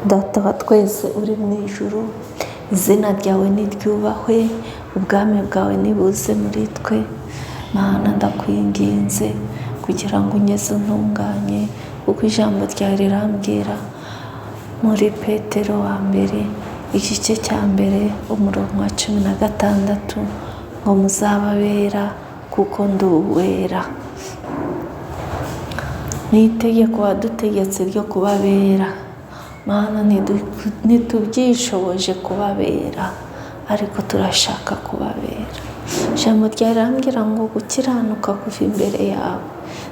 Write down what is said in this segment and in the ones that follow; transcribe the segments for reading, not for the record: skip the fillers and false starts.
Data wa twese uri mu ijuru, izina ryawe niryubahwe, ubwami bwawe nibuze muri twe. Mana, ndakwinginze kugira ngo unyeze untunganye, kuko ijambo ryawe rirambwira muri Petero wa mbere igice cya mbere umurongo wa 16 ngo muzababera kuko ndi uwera. Ni itegeko wadutegetse ryo kubabera. Mana, ntitubyishoboje kubabera, ariko turashaka kubabera. Ijambo ryawe rirambwira ngo gukiranuka kuva imbere yawe,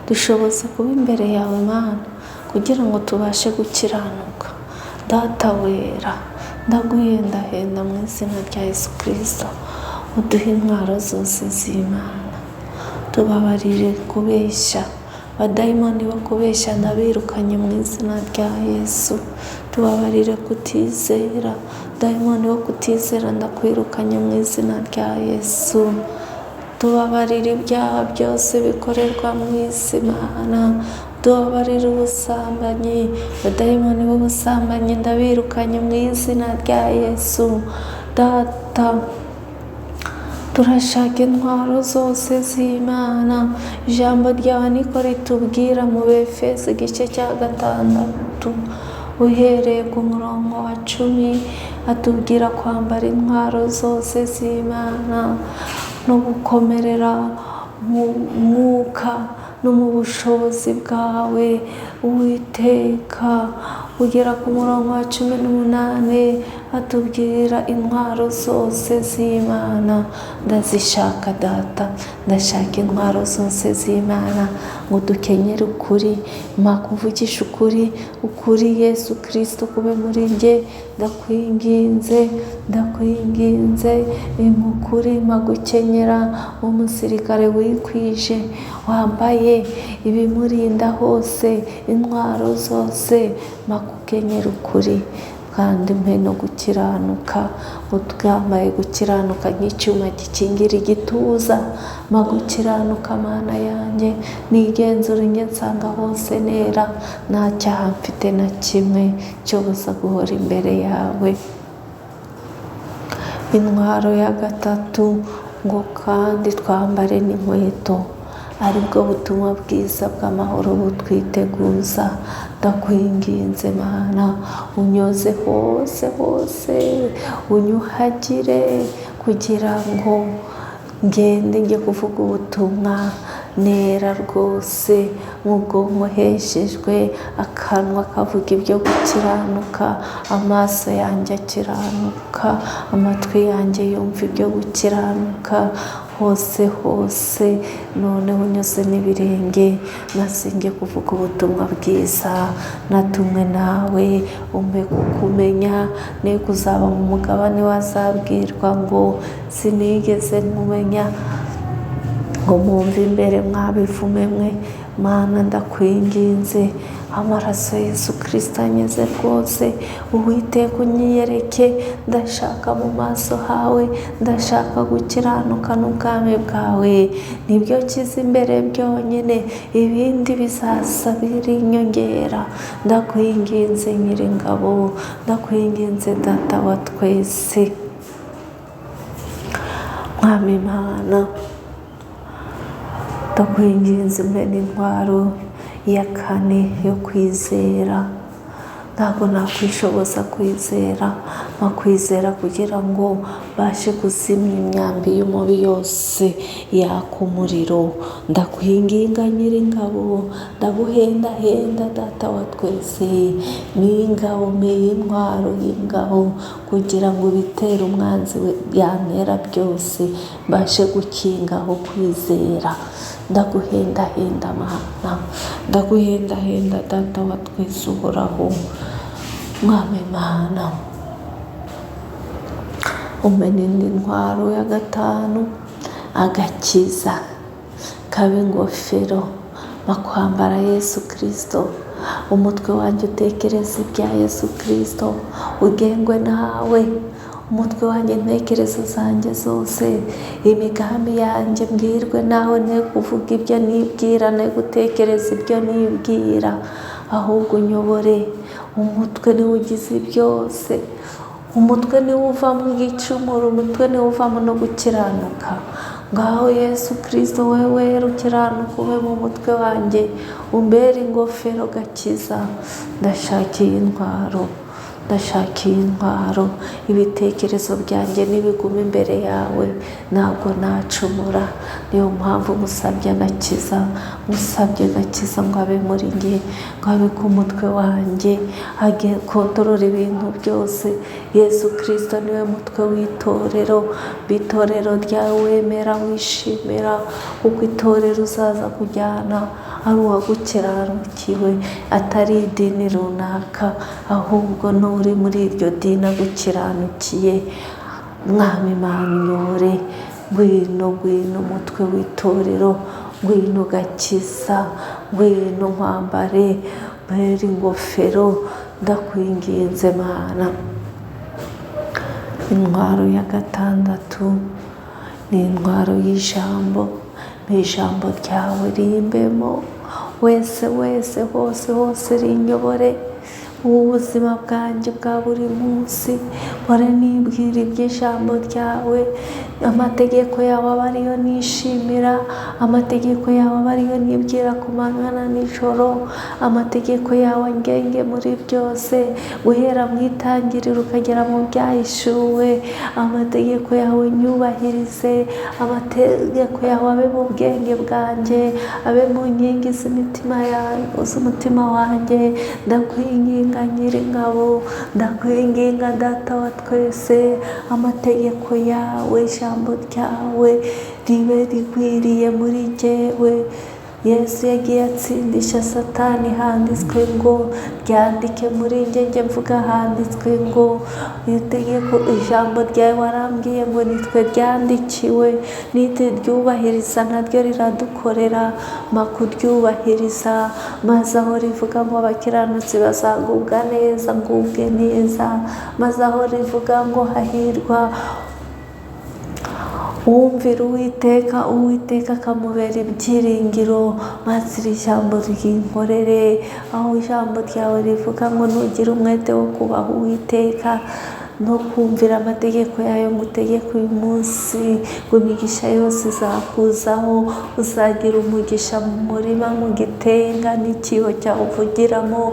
dushoboze kuba imbere yawe Mana, kugira ngo tubashe gukiranuka. Data wera, ndaguhendahenda mu izina rya Yesu Kristo, uduhe intwaro zose z'Imana, tubabarire kubeshya, abadayimoni bo kubeshya ndabirukanye mu izina rya Yesu. Tubabarire kutizera, dayimoni wo kutizera ndakwirukanye mu izina rya Yesu. Tubabarire ibyaha byose bikorerwa mu isi Mana, tubabarire ubusambanyi, abadayimoni b'ubusambanyi ndabirukanye mu izina rya Yesu. Data, turashaka intwaro zose z'Imana. Ijambo ryawe niko ritubwira mu Befeso igice cya 6 uhereye ku murongo wa 10, atubwira kwambara intwaro zose z'Imana no gukomerera mu mwuka no mu bushobozi bwawe Uwiteka. Ugera ku murongo wa 18 atubwira intwaro zose z'Imana. Ndazishaka Data, ndashaka intwaro zose z'Imana ngo dukenyere ukuri, mpa kuvugisha ukuri, ukuri Yesu Kristo kube muri njye. Ndakwinginze, ndakwinginze imukuri, mpa gukenyera umusirikare wikwije, wambaye ibimurinda hose, intwaro zose, mpa gukenyera ukuri, kandi mpe no gukiranuka, ngo twambaye gukiranuka nk'icyuma gikingira igituza. Mpa gukiranuka Mana yanjye, nigenzura njye nsanga hose nera, nta cyaha mfite na kimwe cyo buza guhora imbere yawe. Intwaro ya 3 ngo kandi twambare n'inkweto, aribwo butumwa bwiza bw'amahoro butwiteguza. Ndakwinginze Mana, unyoze hose hose, unyuhagire kugira ngo ngende njye kuvuga ubutumwa nera rwose, mu bwonko heshejwe, akanwa kavuga ibyo gukiranuka, amaso yanjye akiranuka, amatwi yanjye yumva ibyo gukiranuka, hose hose. Noneho unyuze n'ibirenge, maze njye kuvuga ubutumwa bwiza natumwe nawe. Umpe kukumenya, ne kuzaba mu mugabane wazabwirwa ngo sinigeze nkumenya, ngo mwumve imbere mwabivume mwe. Mana, ndakwinginze, amaraso Yesu Kristo anyeze rwose. Uwiteka unyiyereke, ndashaka mu maso hawe, ndashaka gukiranuka n'ubwami bwawe, nibyo kiza imbere byonyine, ibindi bizaza biri inyongera. Ndakwinginze Nyiringabo, ndakwinginze Data wa twese, Mwami Mana, ndakwinginze mbe n'intwaro ya 4 yo kwizera. Ntabwo nakwishoboza kwizera, makwizera kugira ngo mbashe kuzimya imyambi y'umubi yose yaka umuriro. Ndakwinginga Nyiringabo, ndaguhendahenda Data wa twese, n'ingabo meye intwaro y'ingabo kugira ngo ibitero umwanzi yantera byose mbashe gukingaho kwizera. Ndaguhendahenda Mana, ndaguhendahenda Data wa twese uhoraho, Mwami Mana. Umpe n'indi ntwaro ya 5, agakiza kabe ingofero, makwambara Yesu Kristo, umutwe wanjye utekereza ibya Yesu Kristo, ugengwe nawe, umutwe wanjye, intekerezo zanjye zose, imigambi yanjye mbwirwe nawe, ne kuvuga ibyo nibwira, ne gutekereza ibyo nibwira, ahubwo unyobore, Umutwe niwo ugize byose, umutwe niwo uvamo igicumuro, umutwe niwo uvamo no gukiranuka. Ngaho Yesu Kristo wowe wera ukiranuka ube mu mutwe wanjye, umbere ingofero gakiza. Ndashakiye intwaro, ndashakiye intwaro, ibitekerezo byanjye nibiguma imbere yawe ntabwo nacumura. Niyo mpamvu musabye agakiza, musabye agakiza ngo abe muri njye, ngo abe ku mutwe wanjye, akontorora ibintu byose. Yesu Kristo niwe mutwe w'itorero, itorero ryawe wemera wishimira, kuko itorero uzaza kujyana ari uwagukiranukiwe, atari idini runaka, ahubwo n'uri muri iryo dini agukiranukiye. Mwami Mana unyobore, ngwino ngwino umutwe w'itorero, ngwino gakiza, ngwino nkwambare, mbere ingofero, ndakwinginze Mana. Intwaro ya gatandatu ni intwaro y'ijambo, ni ijambo ryawe rimbemo wese wese hose hose rinyobore ubu buzima bwanjye bwa buri munsi, mpore nibwira iby'ijambo ryawe. Amategeko yawe aba ariyo nishimira, amategeko yawe aba ariyo nibwira ku manywa na nijoro, amategeko yawe angenge muri byose, guhera mu itangiriro ukagera mu byahishuwe. Amategeko yawe nyubahirize, amategeko yawe abe mu bwenge bwanjye, abe mu nkingi z'imitima z'umutima wanjye. Ndakwinginga Nyiringabo, ndakwinginga Data wa twese, amategeko yawe, ijambo ryawe ribe rigwiriye muri jyewe. Yesu yagiye atsindisha Satani, handitswe ngo ryandike muri njye, njye mvuga handitswe ngo itegeko, ijambo ryawe warambwiye ngo nitwe ryandikiwe, nituryubahiriza naryo riradukorera, mpa kuryubahiriza. Maze aho rivuga ngo abakiranutsi bazagubwa neza, ngubwe neza. Maze aho rivuga ngo hahirwa uwumvira Uwiteka, Uwiteka akamubera ibyiringiro. Maze iri jambo ryinkorere, aho ijambo ryawe rivuga ngo nugira umwete wo kubaha Uwiteka no kumvira amategeko yayo ngutegeka uyu munsi, ngo imigisha yose izakuzaho, uzagira umugisha mu murima, mu gitenga n'ikibo cyawe uvugiramo.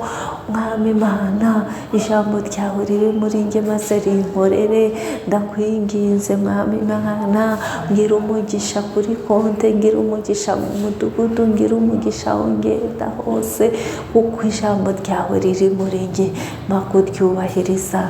Mwami Mana, ijambo ryawe ribe muri njye maze rinkorere. Ndakwinginze Mwami Mana, ngira umugisha kuri konte, ngira umugisha mu mudugudu, ngira umugisha aho ngenda hose, kuko ijambo ryawe riri muri njye, mpa kuryubahiriza,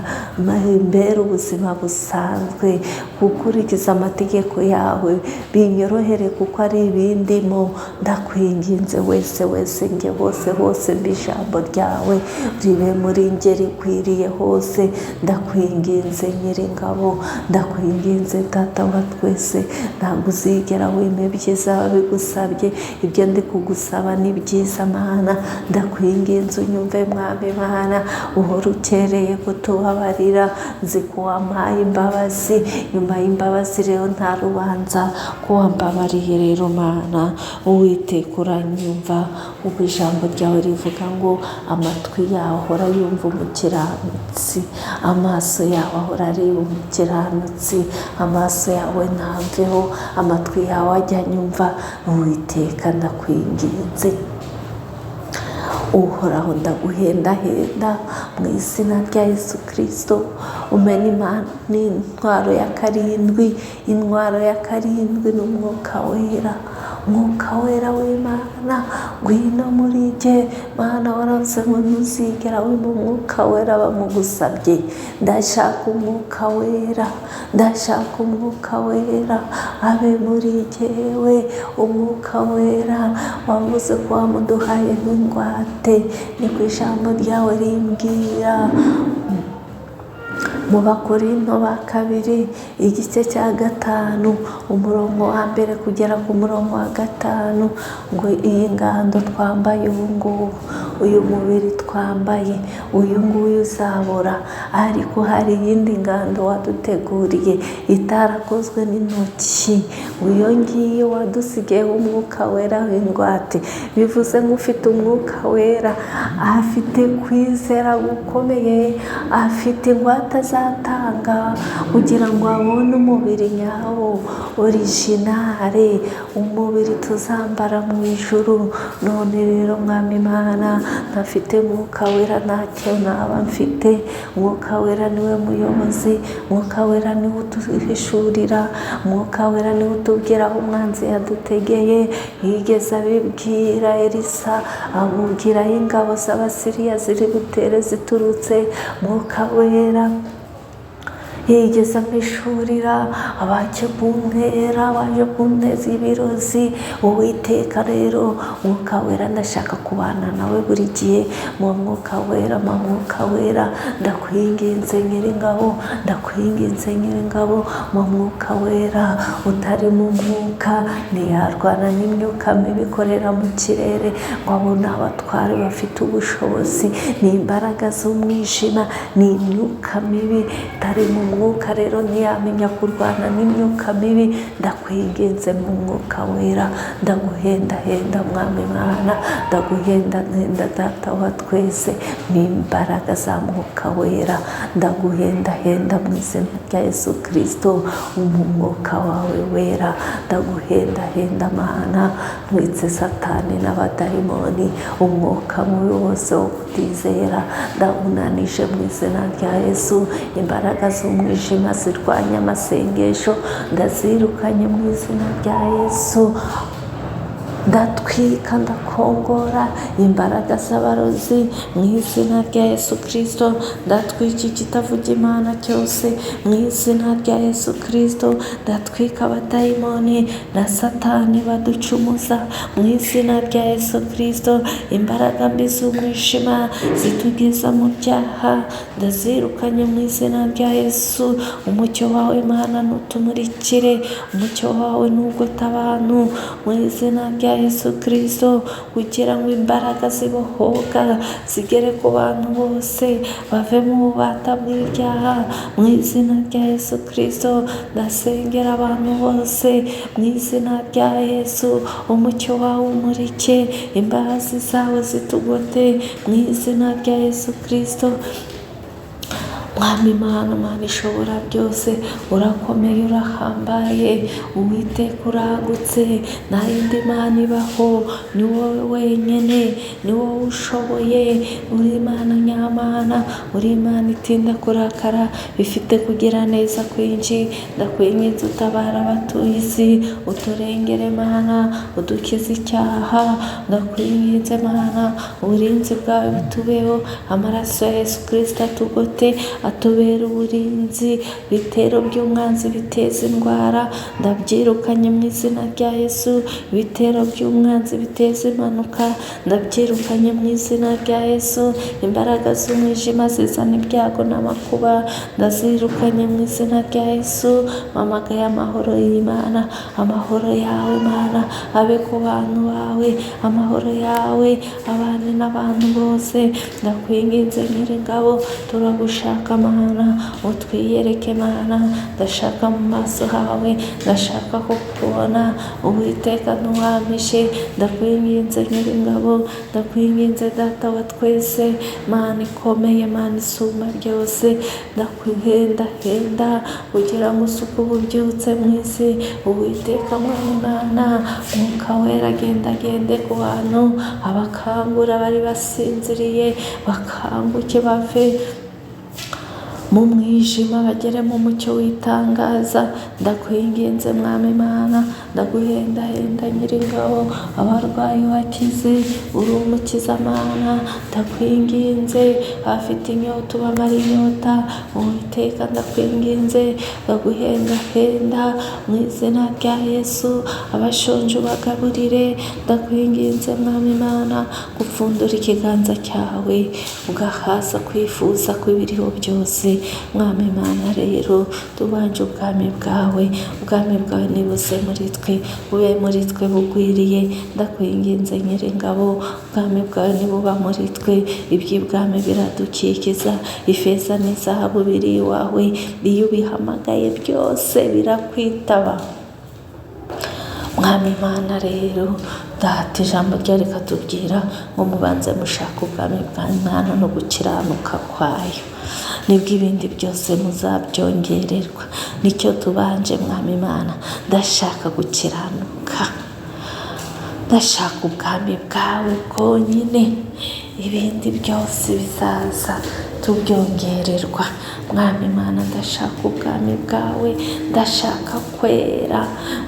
mbere ubuzima busanzwe, gukurikiza amategeko yawe binyorohere kuko ari ibindimo. Ndakwinginze wese wese njye hose hose mba ijambo ryawe ribe muri njye rikwiriye hose. Ndakwinginze Nyiringabo, ndakwinginze Data wa twese, ntabwo uzigera wima ibyiza babigusabye. Ibyo ndi kugusaba ni byiza Mana, ndakwinginze unyumve Mwami Mana, uhora ukereye kutubabarira. Nzi ko wampaye imbabazi, nyuma y'imbabazi rero nta rubanza, ko wambabariye rero Mana. Uwiteka uranyumva, ubwo ijambo ryawe rivuga ngo amatwi yawe ahora yumva umukiranutsi, amaso yawe ahora areba umukiranutsi, amaso yawe ntamveho, amatwi yawe ajya anyumva. Uwiteka ndakwinginze, Uhoraho ndaguhendahenda mu izina rya Yesu Kristo. Umenye Imana ni intwaro ya karindwi, intwaro ya karindwi ni umwuka wera. Umwuka wera w'Imana ngwino muri njye Mana, waravuze ngo ntuzigera wima umwuka wera bamugusabye. Ndashaka umwuka wera, ndashaka umwuka wera abe muri jyewe. Umwuka wera wavuze ko wamuduhaye nk'ingwate, ni ku ijambo ryawe rimbwira. Mu Bakorinto ba kabiri igice cya 5 umurongo wa 1 kugera ku murongo wa 5, ngo iyi ngando twambaye ubu ngubu, uyu mubiri twambaye uyu nguyu uzabora, ariko hari iyindi ngando waduteguriye itarakozwe n'intoki, iyo ngiyo wadusigiyeho umwuka wera w'ingwate. Bivuze ngo ufite umwuka wera afite kwizera gukomeye, afite ingwate azatanga kugira ngo abone umubiri nyawo orijinale, umubiri tuzambara mu ijuru. None rero Mwami Imana, ntafite mwuka wera ntacyo naba mfite. Mwuka wera niwe muyobozi, mwuka wera niwe uduhishurira, mwuka wera niwe utubwira aho umwanzi yadutegeye. Yigeze abibwira Elisa, amubwira aho ingabo z'Abasiriya ziri butere ziturutse. Mwuka wera yigeze amishurira abaje kuntera, baje kunteza ibirozi. Uwiteka rero mwuka wera ndashaka kubana nawe buri gihe. Mu mwuka wera, mu mwuka wera ndakwinginze Nyiringabo, ndakwinginze Nyiringabo. Mu mwuka wera, utari mu mwuka ntiyarwana n'imyuka mibi ikorera mu kirere, ngo abone abatware bafite ubushobozi. Ni imbaraga z'umwijima, ni imyuka mibi. Itari mu mwuka rero ntiyamenya kurwana n'imyuka mibi. Ndakwinginze mu mwuka wera, ndaguhendahenda Mwami Imana, ndaguhendahenda Data wa twese, n'imbaraga za mwuka wera, ndaguhendahenda mu izina rya Yesu Kristo, mu mwuka wawe wera, ndaguhendahenda Mana, ntwitse Satani n'abadayimoni, umwuka mubi wose wo kutizera ndawunanije mu izina rya Yesu. Imbaraga z'umwijima zirwanya amasengesho ndazirukanye mu izina rya Yesu. Ndatwika, ndakongora imbaraga z'abarozi mu izina rya Yesu Kristo. Ndatwika ikitavuga Imana cyose mu izina rya Yesu Kristo. Ndatwika abadayimoni na Satani baducumuza mu izina rya Yesu Kristo. Imbaraga mbi z'umwijima zitugeza mu byaha ndazirukanye mu izina rya Yesu. Umucyo wawe Mana nutumurikire, umucyo wawe nugote abantu mu izina rya Yesu Kristo, kugira ngo imbaraga zibohoka zigere ku bantu bose, bave mu bubata bw'ibyaha mu izina rya Yesu Kristo. Ndasengera abantu bose mu izina rya Yesu, umucyo wawe umurike, imbabazi zawe zitugote mu izina rya Yesu Kristo. Mwami Imana, Mana ishobora byose, urakomeye, urahambaye, Uwiteka uragutse, nta yindi Mana ibaho, ni wowe wenyine, ni wowe ushoboye, uri Imana nyamana, uri Imana itinda kurakara, ifite kugira neza kwinshi. Ndakwinginze utabara abatuye isi, uturengere Mana, udukize icyaha. Ndakwinginze Mana, uburinzi bwawe butubeho, amaraso ya Yesu Kristo atugote, atubera uburinzi. Ibitero by'umwanzi biteza indwara ndabyirukanye mu izina rya Yesu. Ibitero by'umwanzi biteza impanuka ndabyirukanye mu izina rya Yesu. Imbaraga z'umwijima zizana ibyago n'amakuba ndazirukanye mu izina rya Yesu. Mpamagaye amahoro y'Imana, amahoro yawe Mana abe ku bantu bawe, amahoro yawe abane n'abantu bose. Ndakwinginze Nyiringabo, turagushaka Mana, utwiyereke Mana. Ndashaka mu maso hawe, ndashaka kukubona Uwiteka, ntuwampishe. Ndakwinginze Nyiringabo, ndakwinginze Data wa twese, Mana ikomeye, Mana isumba byose. Ndakuhendahenda kugira ngo usuke ububyutse mu isi. Uwiteka Mwami Imana, mwuka wera agendagende ku bantu, abakangura bari basinziriye bakanguke bave mu mwijima bagere mu mucyo w'itangaza. Ndakwinginze Mwami Imana, Ndaguhendahenda Nyiringabo, abarwayi ubakize, uri umukiza Mana, ndakwinginze, abafite inyota ubamare inyota, Uwiteka ndakwinginze, ndaguhendahenda mu izina rya Yesu, abashonje ubagaburire, ndakwinginze Mwami Mana, gupfundura ikiganza cyawe, ugahaza kwifuza kw'ibiriho byose. Mwami Mana rero, tubanje ubwami bwawe, ubwami bwawe nibuze muri twe, bube muri twe bugwiriye, ndakwinginze Nyiringabo, ubwami bwawe nibuba muri twe, iby'ibwami biradukikiza, ifeza n'izahabu biri iwawe, iyo ubihamagaye byose birakwitaba. Mwami Mana rero, Data ijambo ryawe rikatubwira ngo mubanze mushake ubwami bwa Imana no gukiranuka kwayo, nibwo ibindi byose muzabyongererwa. Nicyo tubanje Mwami Imana, ndashaka gukiranuka, ndashaka ubwami bwawe bwonyine, ibindi byose bizaza tubyongererwa. Mwami Imana, ndashaka ubwami bwawe, ndashaka kwera.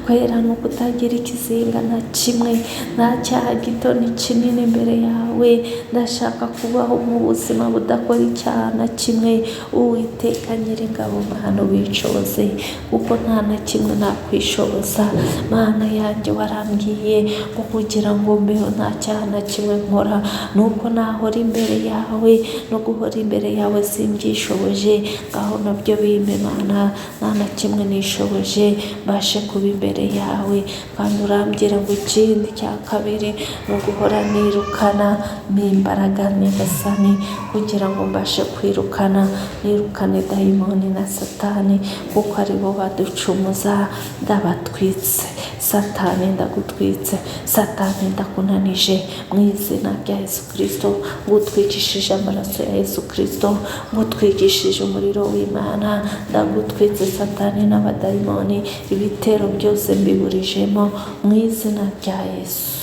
Kwera ni ukutagira ikizinga na kimwe, nta cyaha gito ni kinini imbere yawe. Ndashaka kubaho mu buzima budakora icyaha na kimwe. Uwiteka Nyiringabo Mana ubishoboze, kuko nta na kimwe nakwishoboza. Mana yanjye, warambwiye ngo kugira ngo mbeho nta cyaha na kimwe nkora, nuko nahora imbere yawe, no guhora imbere yawe simbyishoboje, ngaho nabyo bimpe Mana, nta na kimwe nishoboje, mbashe kuba imbere yawe. Kandi urambwira ngo ikindi cya kabiri ni uguhora nirukana n'imbaraga Nyagasani, kugira ngo mbashe kwirukana, nirukane dayimoni na Satani, kuko aribo baducumuza. Ndabatwitse Satani, ndagutwitse Satani, ndakunanije mu izina rya Yesu Kristo, ngutwikishije amaraso ya Yesu Kristo, ngutwikishije umuriro w'Imana, ndagutwitse Satani n'abadayimoni, ibitero byose mbiburijemo mu izina rya Yesu.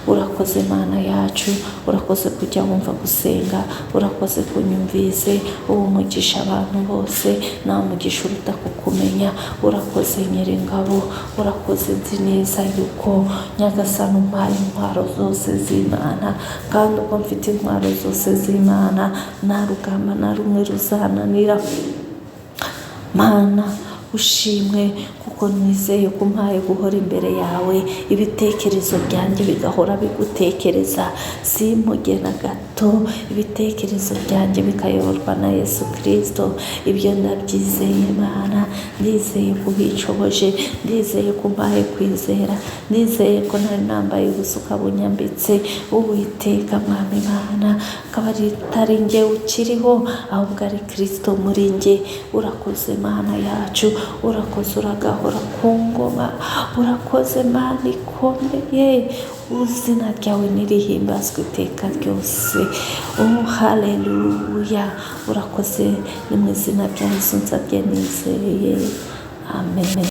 Urakoze Mana yacu, urakoze kujya wumva gusenga, urakoze kunyumvise, uwo umugisha abantu bose, nta mugisha uruta kukumenya. Urakoze Nyiringabo, urakoze, nzi neza yuko Nyagasani umpaye intwaro zose z'Imana, kandi ubwo mfite intwaro zose z'Imana, nta rugamba na rumwe ruzananira. Mana ushimwe, kuko nizeye ko umpaye guhora imbere yawe, ibitekerezo byanjye bigahora bigutekereza, simpuge na gato, ibitekerezo byanjye bikayoborwa na Yesu Kristo. Ibyo ndabyizeye Mana, ndizeye ko ubishoboje, ndizeye ko umpaye kwizera, ndizeye ko nari nambaye ubusa ukabunyambitse. Uwiteka Mwami Mana, akaba atari njye ukiriho, ahubwo ari Kristo muri njye. Urakoze Mana yacu, urakoze, uragahora ku ngoma, urakoze Mana ikomeye, izina ryawe nirihimbazwe iteka ryose. Oh haleluya, urakoze, ni mu izina rya Yesu nsabye nizeye, amen.